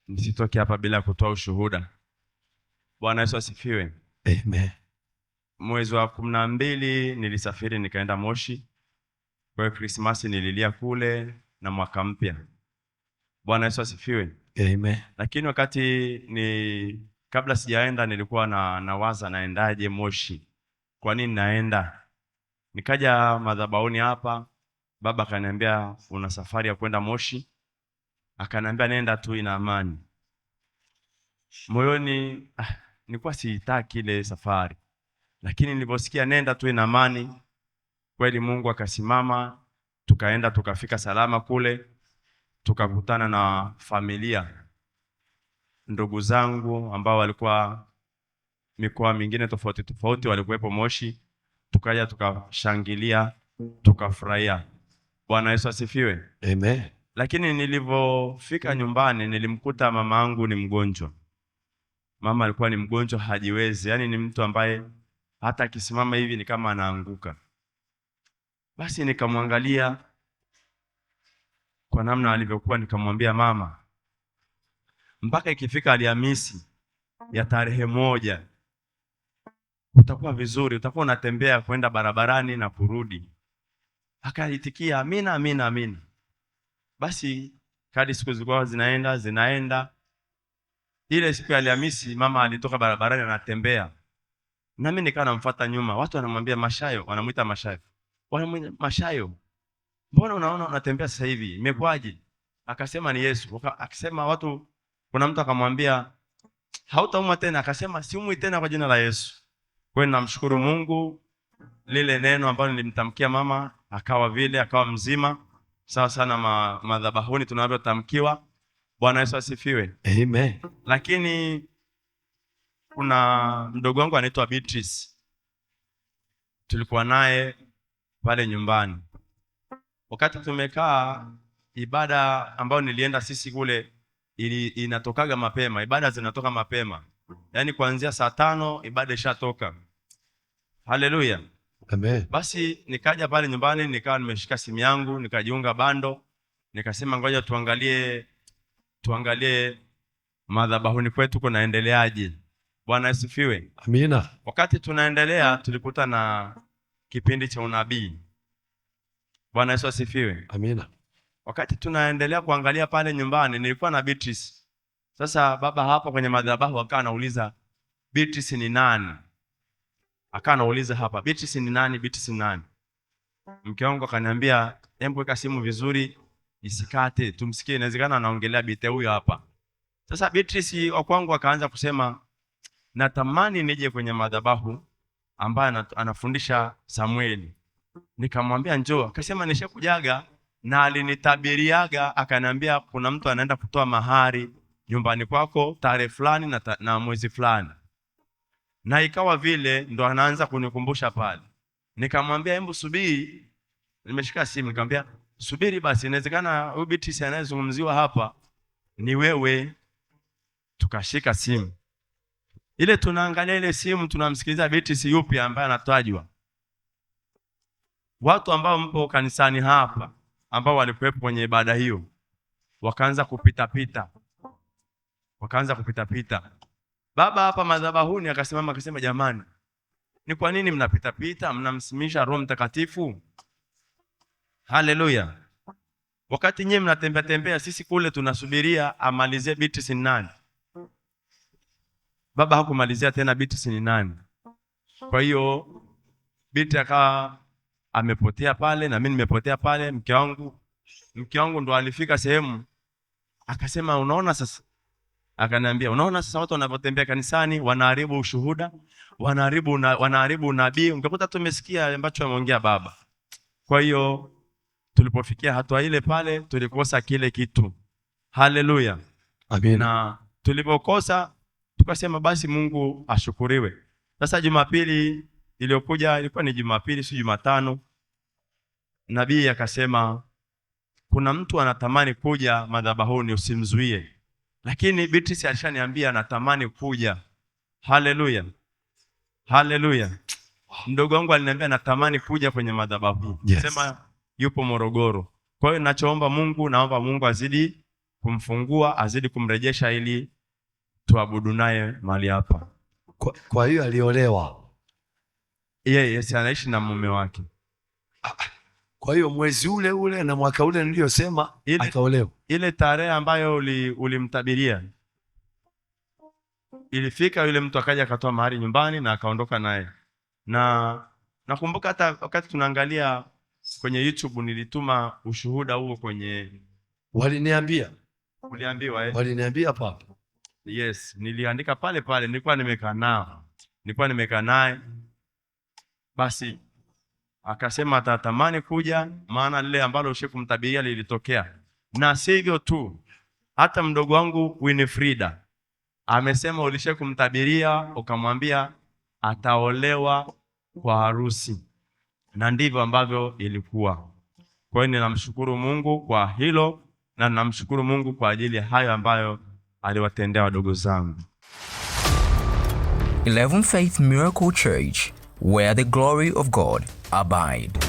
Nisitoke hapa bila kutoa ushuhuda. Bwana Yesu asifiwe. Amen. Mwezi wa 12 nilisafiri nikaenda Moshi. Kwa hiyo Krismasi nililia kule na mwaka mpya. Bwana Yesu asifiwe. Amen. Lakini wakati ni kabla sijaenda nilikuwa na nawaza naendaje Moshi, kwa nini naenda? Nikaja madhabahuni hapa, baba akaniambia una safari ya kwenda Moshi, akaniambia nenda tu, ina amani. Moyoni nilikuwa siitaki ile safari, lakini niliposikia nenda tu, ina amani, kweli Mungu akasimama, tukaenda tukafika salama kule, tukakutana na familia, ndugu zangu ambao walikuwa mikoa mingine tofauti tofauti walikuwepo Moshi, tukaja tukashangilia, tukafurahia. Bwana Yesu asifiwe. Amen. Lakini nilivyofika nyumbani nilimkuta mama yangu ni mgonjwa. Mama alikuwa ni mgonjwa, hajiwezi, yaani ni mtu ambaye hata akisimama hivi ni kama anaanguka. Basi nikamwangalia kwa namna alivyokuwa, nikamwambia mama, mpaka ikifika Alhamisi ya tarehe 1 utakuwa vizuri, utakuwa unatembea kwenda barabarani na kurudi. Akaitikia amina, amina, amina. Basi kadi siku zilikuwa zinaenda zinaenda, ile siku ya Alhamisi mama alitoka barabarani anatembea, na mimi nikawa namfuata nyuma. Watu wanamwambia Mashayo, wanamuita Mashayo, wanamuita Mashayo, mbona unaona unatembea sasa hivi, imekwaje? Akasema ni Yesu. Akasema watu, kuna mtu akamwambia hautaumwa tena, akasema siumwi tena kwa jina la Yesu. Kwa hiyo namshukuru Mungu, lile neno ambalo nilimtamkia mama akawa vile, akawa mzima sawa sana madhabahuni tunavyotamkiwa. Bwana Yesu asifiwe. Amen. Lakini kuna mdogo wangu anaitwa Beatrice, tulikuwa naye pale nyumbani wakati tumekaa ibada ambayo nilienda sisi kule inatokaga mapema, ibada zinatoka mapema, yaani kuanzia saa 5 ibada ishatoka. Haleluya. Amen. Basi nikaja pale nyumbani nikawa nimeshika simu yangu nikajiunga bando, nikasema ngoja tuangalie madhabahuni kwetu kunaendeleaje. Bwana asifiwe. Amina. Wakati tunaendelea tulikuta na kipindi cha unabii. Bwana Yesu asifiwe. Amina. Wakati tunaendelea kuangalia pale nyumbani nilikuwa na Beatrice. Sasa baba hapa kwenye madhabahu akawa anauliza Beatrice ni nani? Akawa anauliza hapa Beatrice ni nani? Beatrice ni nani? Mke wangu akaniambia hebu weka simu vizuri isikate tumsikie, inawezekana anaongelea Bite huyo hapa. Sasa Beatrice wa kwangu akaanza kusema natamani nije kwenye madhabahu ambaye anafundisha Samueli. Nikamwambia njoo, akasema nishakujaga na alinitabiriaga akaniambia kuna mtu anaenda kutoa mahari nyumbani kwako tarehe fulani na mwezi fulani. Na ikawa vile ndo anaanza kunikumbusha pale. Nikamwambia hebu subiri, nimeshika simu nikamwambia subiri basi, inawezekana huyu Beatrice anayezungumziwa hapa ni wewe. Tukashika simu ile, tunaangalia ile simu, tunamsikiliza Beatrice yupi ambaye anatajwa. Watu ambao mpo kanisani hapa ambao walikuwepo kwenye ibada hiyo wakaanza kupita pita, wakaanza kupita pita. Baba hapa madhabahuni akasimama akasema, jamani, ni kwa nini mnapita pita, mnamsimisha Roho Mtakatifu? Haleluya. Wakati nyinyi mnatembea tembea, sisi kule tunasubiria amalizie Beatrice ni nani. Baba hakumalizia tena Beatrice ni nani. Kwa hiyo Beatrice akawa amepotea pale na mimi nimepotea pale. Mke wangu ndo alifika sehemu akasema unaona sasa, akaniambia unaona sasa watu wanapotembea kanisani wanaharibu ushuhuda, wanaharibu unabii. Ungekuta tumesikia ambacho ameongea baba. Kwa hiyo tulipofikia hatua ile pale tulikosa kile kitu. Haleluya. Amina. Na tulipokosa tukasema basi Mungu ashukuriwe. Sasa Jumapili iliyokuja ilikuwa ni Jumapili, si Jumatano, nabii akasema kuna mtu anatamani kuja madhabahuni, usimzuie. Lakini Beatrice alishaniambia anatamani kuja. Haleluya. Haleluya. Mdogo wangu aliniambia natamani kuja kwenye madhabahu. Yes. Sema yupo Morogoro. Kwa hiyo ninachoomba Mungu, naomba Mungu azidi kumfungua, azidi kumrejesha ili tuabudu naye mahali hapa. Kwa hiyo aliolewa. Yeye yes, anaishi na mume wake. Kwa hiyo mwezi ule ule na mwaka ule niliyosema akaolewa. Ile tarehe ambayo ulimtabiria ilifika, yule mtu akaja akatoa mahari nyumbani na akaondoka naye. Na nakumbuka hata wakati tunaangalia kwenye YouTube nilituma ushuhuda huo kwenye, Waliniambia, uliambiwa eh? Waliniambia papa. Yes, niliandika pale pale, nilikuwa nimekaa nao, nilikuwa nimekaa naye. Basi akasema atatamani kuja, maana lile ambalo ushakumtabiria lilitokea. Na si hivyo tu, hata mdogo wangu Winifrida amesema ulishe kumtabiria ukamwambia ataolewa kwa harusi, na ndivyo ambavyo ilikuwa. Kwa hiyo ninamshukuru Mungu kwa hilo, na ninamshukuru Mungu kwa ajili ya hayo ambayo aliwatendea wadogo zangu. 11 Faith Miracle Church, where the glory of God abide.